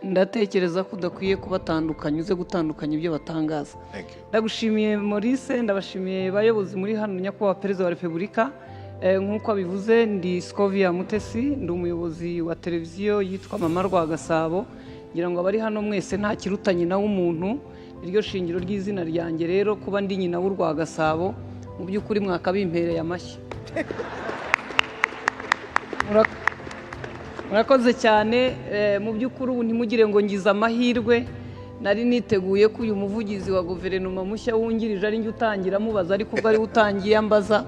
Ndatekereza ko udakwiye kubatandukanya, uze gutandukanya ibyo batangaza. Thank you. Ndagushimiye Maurice, ndabashimiye bayobozi muri hano, nyakubahwa Perezida wa Repubulika. Nk'uko abivuze, ndi Scovia Mutesi, ndi umuyobozi wa televiziyo yitwa Mama Rwagasabo. Ngira ngo abari hano mwese, nta kiruta nyina w'umuntu, niryo shingiro ry'izina ryanjye. Rero kuba ndi nyina w'Urwagasabo, mu by'ukuri mwakabimpereye amashyi. Murakoze cyane. Mu by'ukuri ubu ntimugire ngo ngize amahirwe, nari niteguye ko uyu muvugizi wa guverinoma mushya wungirije ari njye utangira amubaza, ariko ubwo ariwe utangiye ambaza,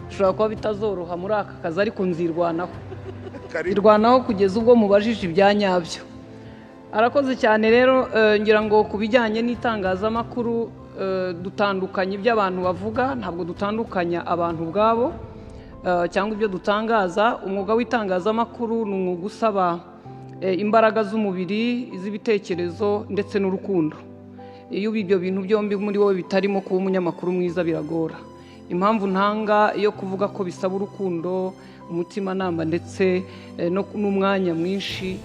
bishobora kuba bitazoroha muri aka kazi, ariko nzirwanaho. Karibu. Irwanaho kugeza ubwo mubajije ibya nyabyo. Arakoze cyane rero. Ngira ngo ku bijyanye n'itangazamakuru, dutandukanya ibyo abantu bavuga, ntabwo dutandukanya abantu ubwabo cyangwa ibyo dutangaza. Umwuga w'itangazamakuru ni umwuga usaba imbaraga z'umubiri, iz'ibitekerezo ndetse n'urukundo. Iyo ibyo bintu byombi muri wowe bitarimo, kuba umunyamakuru mwiza biragora. Impamvu ntanga yo kuvuga ko bisaba urukundo, umutimanama ndetse n'umwanya mwinshi,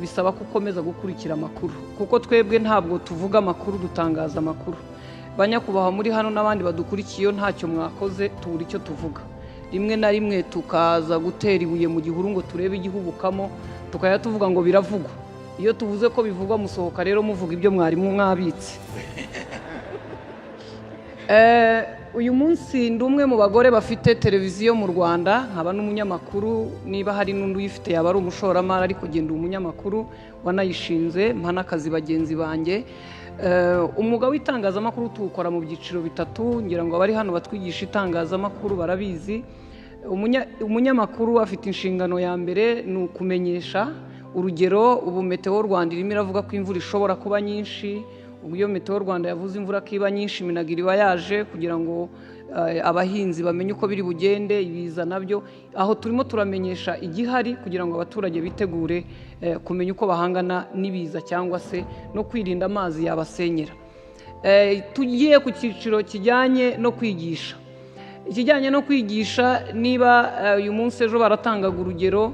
bisaba ko ukomeza gukurikira amakuru, kuko twebwe ntabwo tuvuga amakuru, dutangaza amakuru. Banyakubahwa muri hano n'abandi badukurikiye, iyo ntacyo mwakoze tubura icyo tuvuga. Rimwe na rimwe tukaza gutera ibuye mu gihuru ngo turebe igihubukamo, tukajya tuvuga ngo biravugwa. Iyo tuvuze ko bivugwa, musohoka rero muvuga ibyo mwarimu mwabitse. Uyu munsi ndi umwe mu bagore bafite televiziyo mu Rwanda, nkaba n'umunyamakuru. Niba hari n'undi uyifite yaba ari umushoramari, ariko genda umunyamakuru wanayishinze, mpa n'akazi bagenzi banjye. Umwuga w'itangazamakuru tuwukora mu byiciro bitatu. Ngira ngo abari hano batwigisha itangazamakuru barabizi. Umunyamakuru afite inshingano ya mbere, ni ukumenyesha. Urugero, ubu Meteo Rwanda irimo iravuga ko imvura ishobora kuba nyinshi. Ubu iyo Meteo Rwanda yavuze imvura ko iba nyinshi, Minagri iba yaje kugira ngo abahinzi bamenye uko biri bugende. Ibiza nabyo, aho turimo turamenyesha igihari kugira ngo abaturage bitegure kumenya uko bahangana n'ibiza cyangwa se no kwirinda amazi yabasenyera. Tugiye ku cyiciro kijyanye no kwigisha. Ikijyanye no kwigisha, niba uyu munsi, ejo baratangaga urugero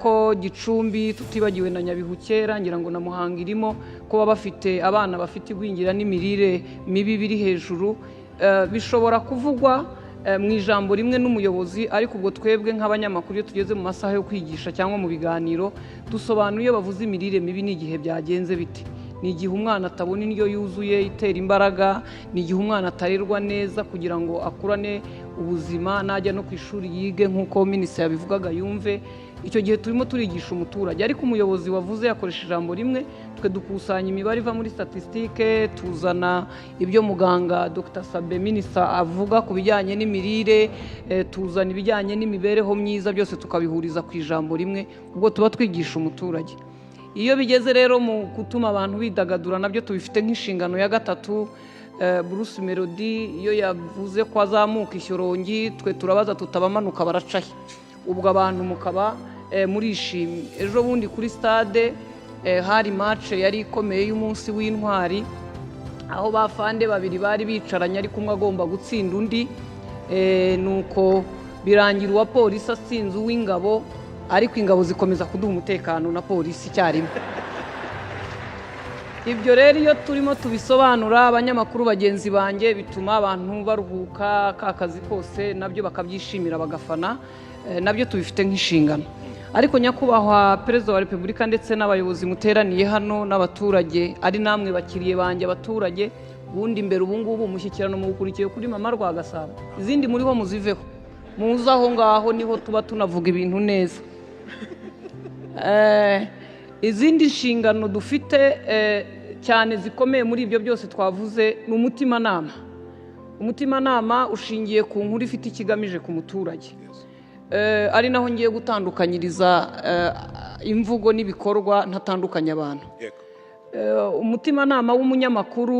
ko Gicumbi, tutibagiwe na Nyabihu kera, ngira ngo na Muhanga irimo, ko baba bafite abana bafite igwingira n'imirire mibi biri hejuru, bishobora kuvugwa mu ijambo rimwe n'umuyobozi, ariko ubwo twebwe nk'abanyamakuru, iyo tugeze mu masaha yo kwigisha cyangwa mu biganiro, dusobanura iyo bavuze imirire mibi n'igihe byagenze bite. Ni igihe umwana atabona indyo yuzuye itera imbaraga, ni igihe umwana atarerwa neza kugira ngo akurane ubuzima, najya no ku ishuri yige nk'uko minisitiri yabivugaga, yumve. Icyo gihe turimo turigisha umuturage, ariko umuyobozi wavuze yakoresha ijambo rimwe, twe dukusanya imibare iva muri statistique, tuzana ibyo muganga Dr Sabe minisita avuga ku bijyanye n'imirire, tuzana ibijyanye n'imibereho myiza, byose tukabihuriza ku ijambo rimwe. Ubwo tuba twigisha umuturage. Iyo bigeze rero mu gutuma abantu bidagadura, nabyo tubifite nk'inshingano ya gatatu. Bruce Melody iyo yavuze ko azamuka Ishyorongi, twe turabaza tutabamanuka baracahe? Ubwo abantu mukaba murishimye. Ejo bundi kuri stade hari match yari ikomeye y'umunsi w'intwari, aho bafande babiri bari bicaranye, ariko umwe agomba gutsinda undi. Nuko birangira uwa polisi atsinze uw'ingabo, ariko ingabo zikomeza kuduha umutekano na polisi icyarimwe. Ibyo rero iyo turimo tubisobanura, abanyamakuru bagenzi banjye, bituma abantu baruhuka ka kazi kose, nabyo bakabyishimira, bagafana. Nabyo tubifite nk'inshingano. Ariko nyakubahwa Perezida wa Repubulika ndetse n'abayobozi muteraniye hano n'abaturage, ari namwe bakiriye banjye abaturage, ubundi mbere ubu ngubu umushyikirano muwukurikiye kuri Mama Rwagasabo, izindi muriho muziveho, muze aho ngaho niho tuba tunavuga ibintu neza. Izindi nshingano dufite cyane zikomeye muri ibyo byose twavuze ni umutimanama. Umutimanama ushingiye ku nkuru ifite ikigamije ku muturage, ari naho ngiye gutandukanyiriza imvugo n'ibikorwa, ntatandukanya abantu. Umutimanama w'umunyamakuru,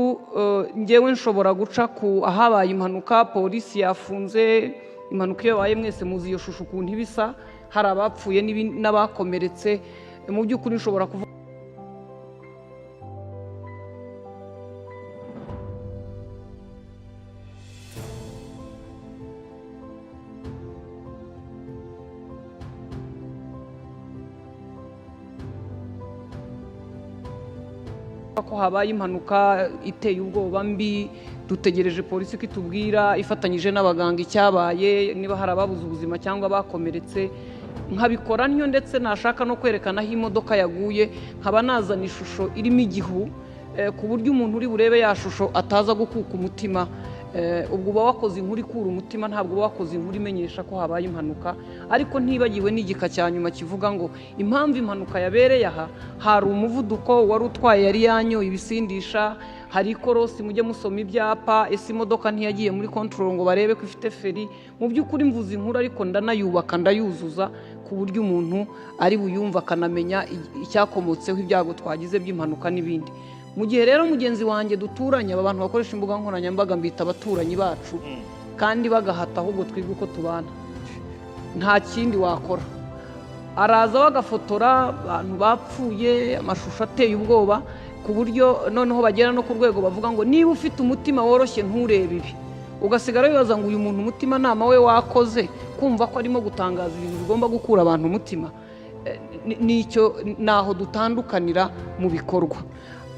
ngewe nshobora guca ku ahabaye impanuka, polisi yafunze. Impanuka iyo yabaye, mwese muzi iyo shusho ukuntu iba isa, hari abapfuye n'abakomeretse. Mu by'ukuri nshobora kuvuga ko habaye impanuka iteye ubwoba mbi, dutegereje polisi ko itubwira ifatanyije n'abaganga icyabaye, niba hari ababuze ubuzima cyangwa bakomeretse. Nkabikora ntyo, ndetse nashaka no kwerekana aho imodoka yaguye, nkaba nazana ishusho irimo igihu, ku buryo umuntu uri burebe ya shusho ataza gukuka umutima. Ubwo uba wakoze inkuru ikura umutima, ntabwo uba wakoze inkuru imenyesha ko habaye impanuka. Ariko ntibagiwe n'igika cya nyuma kivuga ngo impamvu impanuka yabereye aha, hari umuvuduko, wari utwaye yari yanyoye ibisindisha, hari ikorosi, mujye musoma ibyapa, ese imodoka ntiyagiye muri control ngo barebe ko ifite feri? Mu by'ukuri mvuze inkuru, ariko ndanayubaka, ndayuzuza ku buryo umuntu ari buyumve akanamenya icyakomotseho ibyago twagize by'impanuka n'ibindi. Mu gihe rero mugenzi wanjye duturanye, aba bantu bakoresha imbuga nkoranyambaga mbita abaturanyi bacu, kandi bagahata, ahubwo twiga uko tubana, nta kindi wakora. Araza bagafotora abantu bapfuye, amashusho ateye ubwoba, ku buryo noneho bagera no ku rwego bavuga ngo niba ufite umutima woroshye nturebe ibi. Ugasigara wibaza ngo uyu muntu umutimanama we wakoze kumva ko arimo gutangaza ibintu bigomba gukura abantu umutima. Nicyo naho dutandukanira mu bikorwa.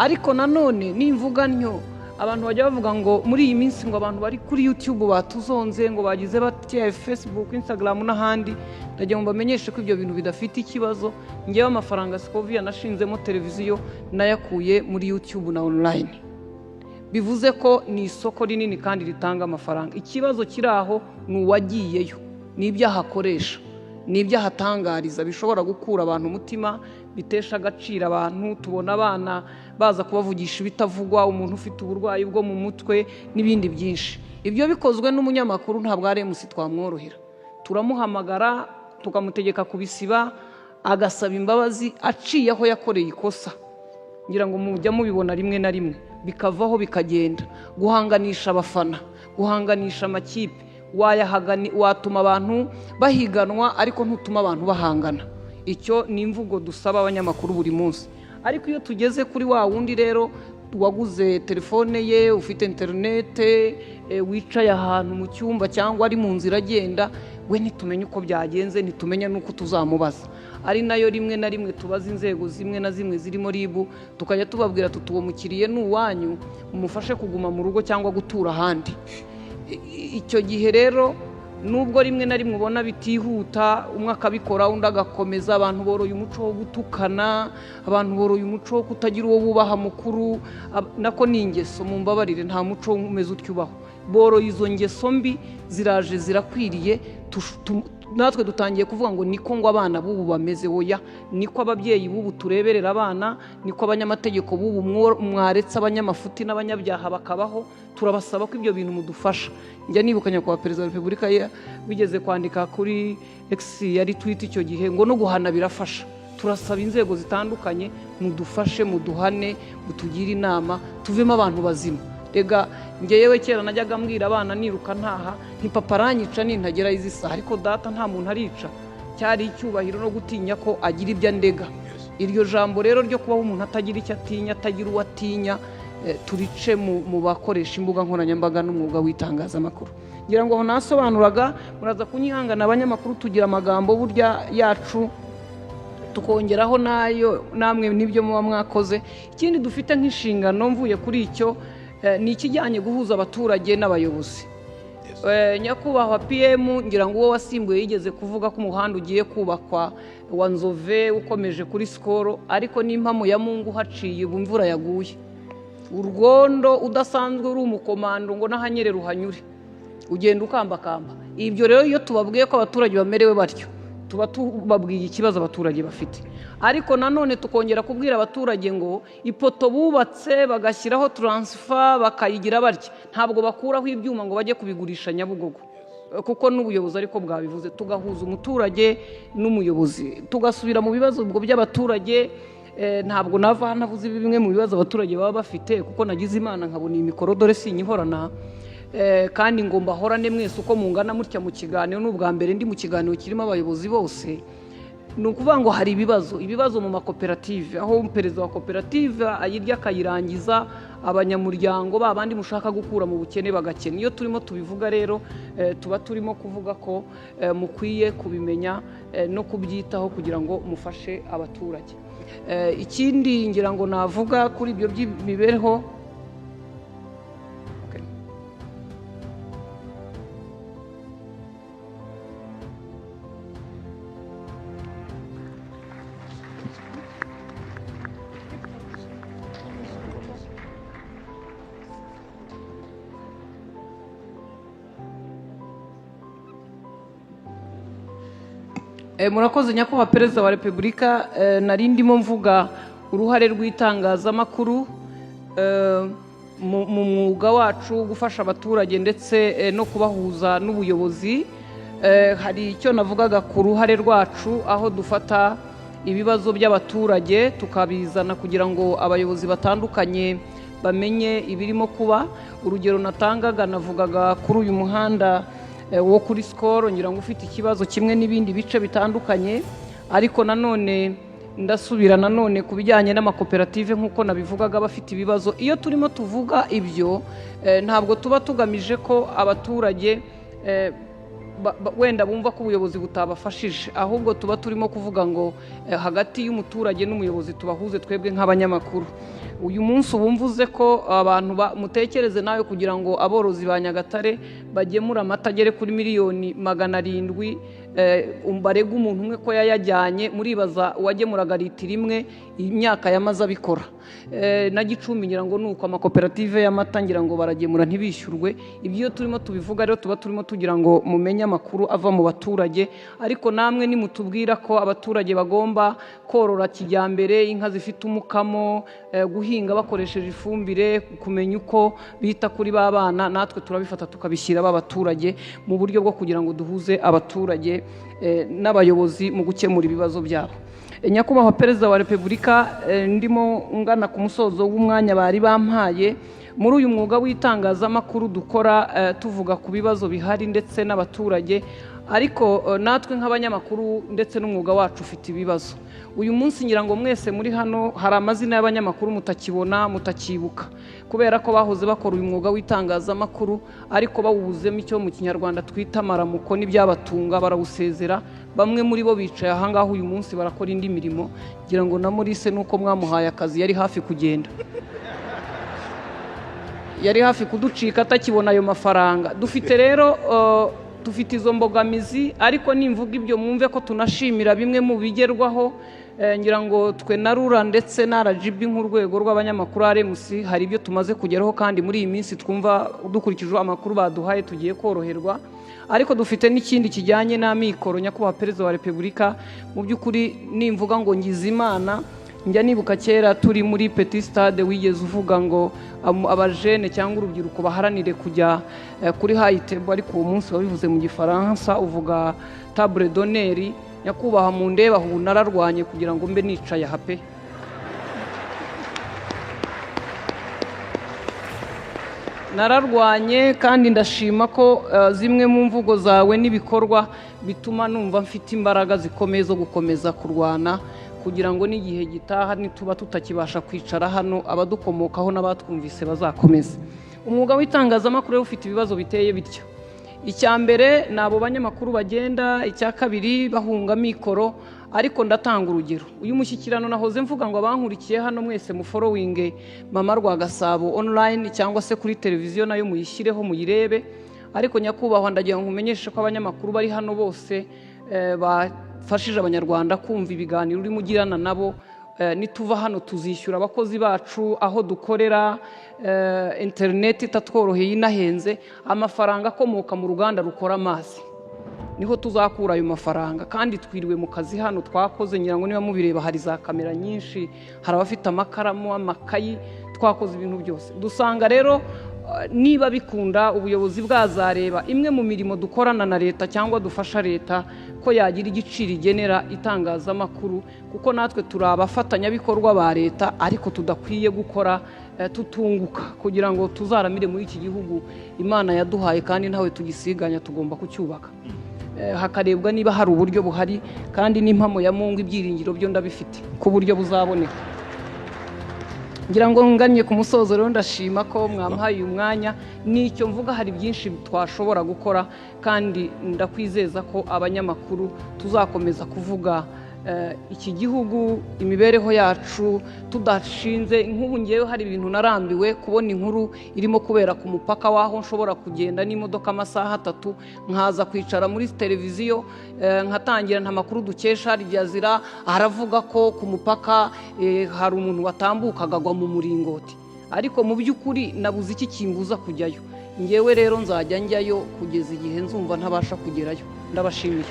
Ariko nanone nimvuga ntyo, abantu bajya bavuga ngo muri iyi minsi ngo abantu bari kuri YouTube batuzonze, ngo bagize batya, Facebook, Instagram n'ahandi. Ndagira ngo mbamenyeshe ko ibyo bintu bidafite ikibazo. Ngewe amafaranga Scovia nashinzemo televiziyo nayakuye muri YouTube na online, bivuze ko ni isoko rinini kandi ritanga amafaranga. Ikibazo kiri aho ni uwagiyeyo n'ibyo ahakoresha n'ibyo ahatangariza bishobora gukura abantu umutima, bitesha agaciro abantu. Tubona abana baza kubavugisha ibitavugwa, umuntu ufite uburwayi bwo mu mutwe n'ibindi byinshi. Ibyo bikozwe n'umunyamakuru ntabwo ari MC twamworohera, turamuhamagara tukamutegeka kubisiba, agasaba imbabazi aciye aho yakoreye ikosa. Ngira ngo mujya mubibona rimwe na rimwe bikavaho bikagenda. Guhanganisha abafana, guhanganisha amakipe, watuma abantu bahiganwa, ariko ntutuma abantu bahangana. Icyo ni imvugo dusaba abanyamakuru buri munsi. Ariko iyo tugeze kuri wa wundi rero waguze telefone ye, ufite interinete, wicaye ahantu mu cyumba cyangwa ari mu nzira agenda, we ntitumenye uko byagenze, ntitumenya n'uko tuzamubaza. Ari nayo rimwe na rimwe tubaza inzego zimwe na zimwe zirimo RIB, tukajya tubabwira tuti uwo mukiriye ni uwanyu, mumufashe kuguma mu rugo cyangwa gutura ahandi. Icyo gihe rero, nubwo rimwe na rimwe ubona bitihuta, umwe akabikora undi agakomeza, abantu boroye umuco wo gutukana, abantu boroye umuco wo kutagira uwo bubaha mukuru, nako ni ingeso, mumbabarire, nta muco umeze utyo ubaho. Boroye izo ngeso mbi, ziraje zirakwiriye. Natwe dutangiye kuvuga ngo niko ngo abana b'ubu bameze. Oya, niko ababyeyi b'ubu tureberera abana, niko abanyamategeko b'ubu mwaretse abanyamafuti n'abanyabyaha bakabaho. Turabasaba ko ibyo bintu mudufasha. Njya nibuka nyakubahwa Perezida wa Repubulika wigeze kwandika kuri X, yari tweet icyo gihe, ngo no guhana birafasha. Turasaba inzego zitandukanye mudufashe, muduhane, mutugire inama, tuvemo abantu bazima. Rega ngewe kera najyaga mbwira abana niruka ntaha nti papa aranyica nintagerayo izi saha, ariko data nta muntu arica. Cyari icyubahiro no gutinya ko agira ibyo andega. Iryo jambo rero ryo kubaho umuntu atagira icyo atinya, atagira uwo atinya, turice mu bakoresha imbuga nkoranyambaga n'umwuga w'itangazamakuru. Ngira ngo aho nasobanuraga, muraza kunyihangana. Abanyamakuru tugira amagambo burya yacu, tukongeraho n'ayo namwe n'ibyo muba mwakoze. Ikindi dufite nk'inshingano, mvuye kuri icyo, ni ikijyanye guhuza abaturage n'abayobozi. Nyakubahwa PM, ngira ngo uwo wasimbuye yigeze kuvuga ko umuhanda ugiye kubakwa wa Nzove ukomeje kuri Sikoro, ariko n'impamo ya Mungu haciye ubu imvura yaguye urwondo udasanzwe uri umukomando ngo n'ahanyerera uhanyure, ugenda ukambakamba. Ibyo rero iyo tubabwiye ko abaturage bamerewe batyo, tuba tubabwiye ikibazo abaturage bafite. Ariko nanone tukongera kubwira abaturage ngo ipoto bubatse bagashyiraho transfo bakayigira batya, ntabwo bakuraho ibyuma ngo bajye kubigurisha Nyabugogo, kuko n'ubuyobozi ariko bwabivuze. Tugahuza umuturage n'umuyobozi, tugasubira mu bibazo ubwo by'abaturage. Ntabwo nava navuze bimwe mu bibazo abaturage baba bafite, kuko nagize Imana nkabona iyi mikoro, dore sinyihorana. Kandi ngo mbahorane mwese uko mungana mutya mu kiganiro. Ni ubwa mbere ndi mu kiganiro kirimo abayobozi bose. Ni ukuvuga ngo hari ibibazo mu makoperative, aho perezida wa koperative ayirya akayirangiza, abanyamuryango ba bandi mushaka gukura mu bukene bagakena. Iyo turimo tubivuga rero, tuba turimo kuvuga ko mukwiye kubimenya no kubyitaho kugira ngo mufashe abaturage. Ikindi ngira ngo navuga kuri ibyo by'imibereho. Okay. Murakoze nyakubahwa Perezida wa Repubulika. Nari ndimo mvuga uruhare rw'itangazamakuru mu mwuga wacu wo gufasha abaturage ndetse no kubahuza n'ubuyobozi. Hari icyo navugaga ku ruhare rwacu, aho dufata ibibazo by'abaturage tukabizana kugira ngo abayobozi batandukanye bamenye ibirimo kuba. Urugero natangaga, navugaga kuri uyu muhanda wo kuri Sikoro, ngira ngo ufite ikibazo kimwe n'ibindi bice bitandukanye. Ariko nanone ndasubira nanone ku bijyanye n'amakoperative, nk'uko nabivugaga, bafite ibibazo. Iyo turimo tuvuga ibyo, ntabwo tuba tugamije ko abaturage wenda bumva ko ubuyobozi butabafashije, ahubwo tuba turimo kuvuga ngo hagati y'umuturage n'umuyobozi tubahuze twebwe nk'abanyamakuru. Uyu munsi ubu mvuze ko abantu mutekereze nawe, kugira ngo aborozi ba Nyagatare bagemure amata agere kuri 700,000,000, barega umuntu umwe ko yayajyanye, muribaza uwagemuraga litiro imwe imyaka yamaze abikora. Na Gicumbi ngira ngo nuko amakoperative y'amata ngira ngo baragemura ntibishyurwe. Ibyo iyo turimo tubivuga rero, tuba turimo tugira ngo mumenye amakuru ava mu baturage. Ariko namwe nimutubwira ko abaturage bagomba korora kijyambere, inka zifite umukamo, guhinga bakoresheje ifumbire, kumenya uko bita kuri ba bana, natwe turabifata tukabishyira ba baturage mu buryo bwo kugira ngo duhuze abaturage n'abayobozi mu gukemura ibibazo byabo. Nyakubahwa Perezida wa Repubulika, ndimo ngana ku musozo w'umwanya bari bampaye. Muri uyu mwuga w'itangazamakuru dukora, tuvuga ku bibazo bihari ndetse n'abaturage, ariko natwe nk'abanyamakuru ndetse n'umwuga wacu ufite ibibazo. Uyu munsi ngira ngo mwese muri hano hari amazina y'abanyamakuru mutakibona, mutakibuka, kubera ko bahoze bakora uyu mwuga w'itangazamakuru ariko bawubuzemo icyo mu Kinyarwanda twita amaramuko n'ibyabatunga, barawusezera. Bamwe muri bo bicaye aha ngaha uyu munsi barakora indi mirimo. Ngira ngo na Maurice nuko mwamuhaye akazi yari hafi kugenda, yari hafi kuducika atakibona ayo mafaranga. Dufite rero dufite izo mbogamizi, ariko nimvuga ibyo mwumve ko tunashimira bimwe mu bigerwaho. Ngira ngo twe na RURA ndetse na RGB nk'urwego rw'abanyamakuru RMC hari ibyo tumaze kugeraho, kandi muri iyi minsi twumva dukurikije amakuru baduhaye tugiye koroherwa. Ariko dufite n'ikindi kijyanye n'amikoro. Nyakubahwa Perezida wa Repubulika, mu by'ukuri nimvuga ngo ngize Imana, njya nibuka kera turi muri Petit Stade wigeze uvuga ngo abajene cyangwa urubyiruko baharanire kujya kuri high table, ariko uwo munsi wabivuze mu Gifaransa uvuga table d'honneur. Nyakubahwa mu ndeba ubu nararwanye kugira ngo mbe nicaye aha pe, nararwanye, kandi ndashima ko zimwe mu mvugo zawe n'ibikorwa bituma numva mfite imbaraga zikomeye zo gukomeza kurwana kugira ngo n'igihe gitaha nituba tutakibasha kwicara hano, abadukomokaho n'abatwumvise bazakomeze. Umwuga w'itangazamakuru rero ufite ibibazo biteye bityo. Icya mbere ni abo banyamakuru bagenda, icya kabiri bahunga mikoro. Ariko ndatanga urugero, uyu mushyikirano nahoze mvuga ngo abankurikiye hano mwese muforowinge Mama Rwagasabo online cyangwa se kuri televiziyo nayo muyishyireho muyirebe. Ariko nyakubahwa ndagira ngo nkumenyeshe ko abanyamakuru bari hano bose bafashije Abanyarwanda kumva ibiganiro urimo ugirana nabo. Nituva hano tuzishyura abakozi bacu aho dukorera, interineti itatworoheye inahenze, amafaranga akomoka mu ruganda rukora amazi niho tuzakura ayo mafaranga. Kandi twiriwe mu kazi hano twakoze, ngira ngo niba mubireba hari za kamera nyinshi, hari abafite amakaramu, amakayi, twakoze ibintu byose. Dusanga rero niba bikunda ubuyobozi bwazareba imwe mu mirimo dukorana na leta cyangwa dufasha leta ko yagira igiciro igenera itangazamakuru, kuko natwe turi abafatanyabikorwa ba leta, ariko tudakwiye gukora tutunguka, kugira ngo tuzaramire muri iki gihugu Imana yaduhaye, kandi ntawe tugisiganya, tugomba kucyubaka. Hakarebwa niba hari uburyo buhari, kandi n'impamo ya Mungu ibyiringiro byo ndabifite ku buryo buzaboneka. Ngira ngo ngannye ku musozo rero, ndashima ko mwampaye uyu mwanya. Nicyo mvuga, hari byinshi twashobora gukora, kandi ndakwizeza ko abanyamakuru tuzakomeza kuvuga Iki gihugu, imibereho yacu tudashinze nk'ubu, ngewe hari ibintu narambiwe kubona, inkuru irimo kubera ku mupaka w'aho nshobora kugenda n'imodoka amasaha 3, nkaza kwicara muri televiziyo, nkatangira nta makuru dukesha Al Jazeera, aravuga ko ku mupaka hari umuntu watambukaga agwa mu muringoti, ariko mu by'ukuri nabuze iki kimbuza kujyayo. Ngewe rero nzajya njyayo kugeza igihe nzumva ntabasha kugerayo. Ndabashimiye.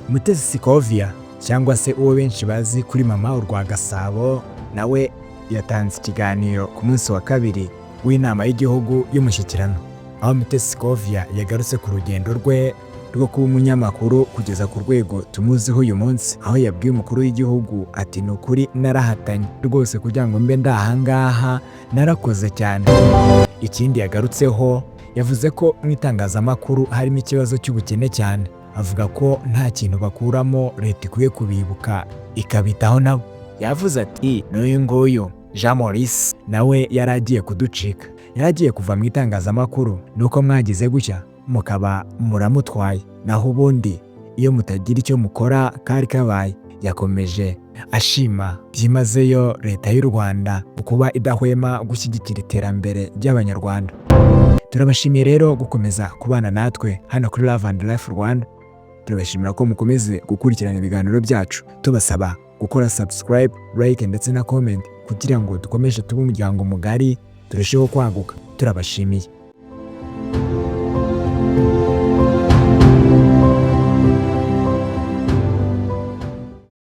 Mutesi Scovia, cyangwa se uwo benshi bazi kuri Mama Urwa Gasabo, nawe yatanze ikiganiro ku munsi wa kabiri w'inama y'igihugu y'umushyikirano, aho Mutesi Scovia yagarutse ku rugendo rwe rwo kuba umunyamakuru kugeza ku rwego tumuziho uyu munsi, aho yabwiye umukuru w'igihugu ati: "Ni ukuri narahatanye rwose kugira ngo mbe ndahangaha, narakoze cyane." Ikindi yagarutseho, yavuze ko mu itangazamakuru harimo ikibazo cy'ubukene cyane, avuga ko nta kintu bakuramo, leta ikwiye kubibuka ikabitaho nabo. Yavuze ati: "N'uyu nguyu Jean Maurice nawe yari agiye kuducika, yari agiye kuva mu itangazamakuru, nuko mwagize gutya mukaba muramutwaye, naho ubundi iyo mutagira icyo mukora kari kabaye." Yakomeje ashima byimazeyo leta y'u Rwanda kuba idahwema gushyigikira iterambere ry'Abanyarwanda. Turabashimiye rero gukomeza kubana natwe hano kuri Love and Life Rwanda. Turabashimira ko mukomeze gukurikirana ibiganiro byacu, tubasaba gukora subscribe, like ndetse na comment kugira ngo dukomeze tube umuryango mugari, turusheho kwaguka. Turabashimiye.